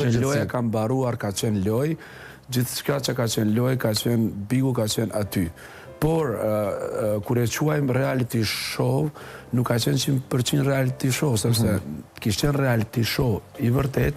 Qenë loja ka mbaruar, ka qenë lojë, gjithçka që ka qenë lojë, ka qenë Bigu ka qenë aty. Por, kur e quajmë reality show, nuk ka qenë 100% reality show, sepse mm -hmm. kish qenë reality show i vërtet,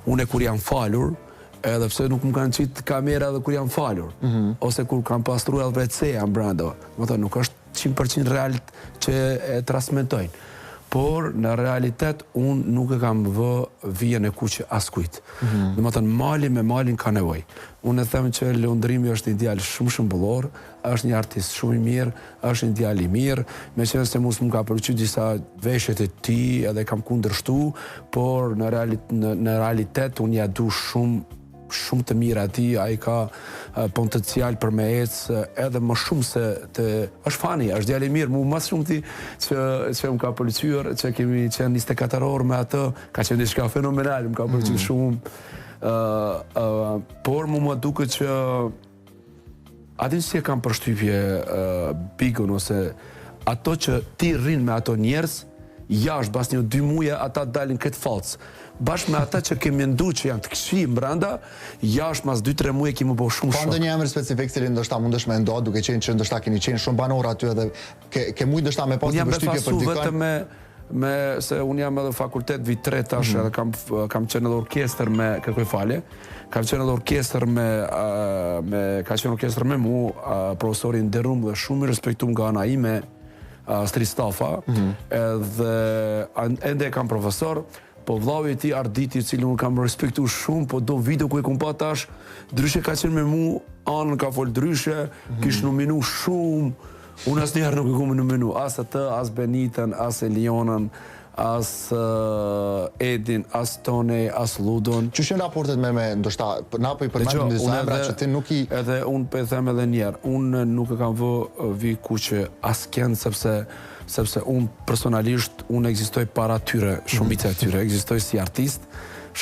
unë kur jam falur, edhe pse nuk më kanë qitë kamera edhe kur jam falur, mm -hmm. ose kur kam pastru edhe WC-ja brenda, më thënë, nuk është 100% real që e transmetojnë. Por, në realitet, unë nuk e kam vë vijën e kuqe askujt. Mm -hmm. Dhe më thënë, mali me malin ka nevoj. Unë e them që Londrimi është një djalë shumë shembullor, është një artist shumë i mirë, është një djalë i mirë, me qenë se mu s'më ka pëlqy disa veshjet e tij edhe kam kundërshtu, por në, realit, në, në realitet unë ja du shumë shumë të mirë atij, ai ka potencial për me ecë edhe më shumë se të... është funny, është djalë i mirë, mu më shumë ti që, që më ka pëlqyer, që kemi qenë 24 orë me atë, ka qenë diçka fenomenal, më ka pëlqyer mm -hmm. shumë. Uh, uh, por mu më duket që a din si e kam përshtypje uh, Bigun ose ato që ti rrin me ato njerëz, jashtë bas një dy muje ata dalin këtë fallc. Bashkë me ata që ke mendu që janë të këqij brenda, jashtë mas 2-3 muje kemi bo shumë shok. Pa ndonjë emër specifik cilin ndoshta mundesh me ndo, duke qenë që ndoshta keni qenë shumë banorë aty edhe ke ke mujt ndoshta me pas një përshtypje për dikën. Vetëm me me se unë jam edhe fakultet vit 3 tash mm -hmm. edhe kam kam qenë edhe orkestër me kërkoj falje. Kam qenë edhe orkestër me me ka qenë orkestër me mu, profesori i nderum dhe shumë i respektuar nga ana ime, Astrit Stafa, mm -hmm. edhe ende e kam profesor, po vllau i tij Arditi, i cilin unë kam respektu shumë, po do video ku e kum pa tash, ndryshe ka qenë me mu, anën ka fol ndryshe, mm -hmm. kish nominu shumë, unë asnjëherë nuk e kum nominu, as atë, as Benitën, as Elionën, as uh, Edin, as Tone, as Ludon. Qysh janë raportet me me ndoshta na po i përmendim disa emra që ti nuk i edhe unë po e them edhe një herë, unë nuk e kam vë vi kuqe askënd sepse sepse unë personalisht unë ekzistoj para tyre, shumica e tyre ekzistoj si artist.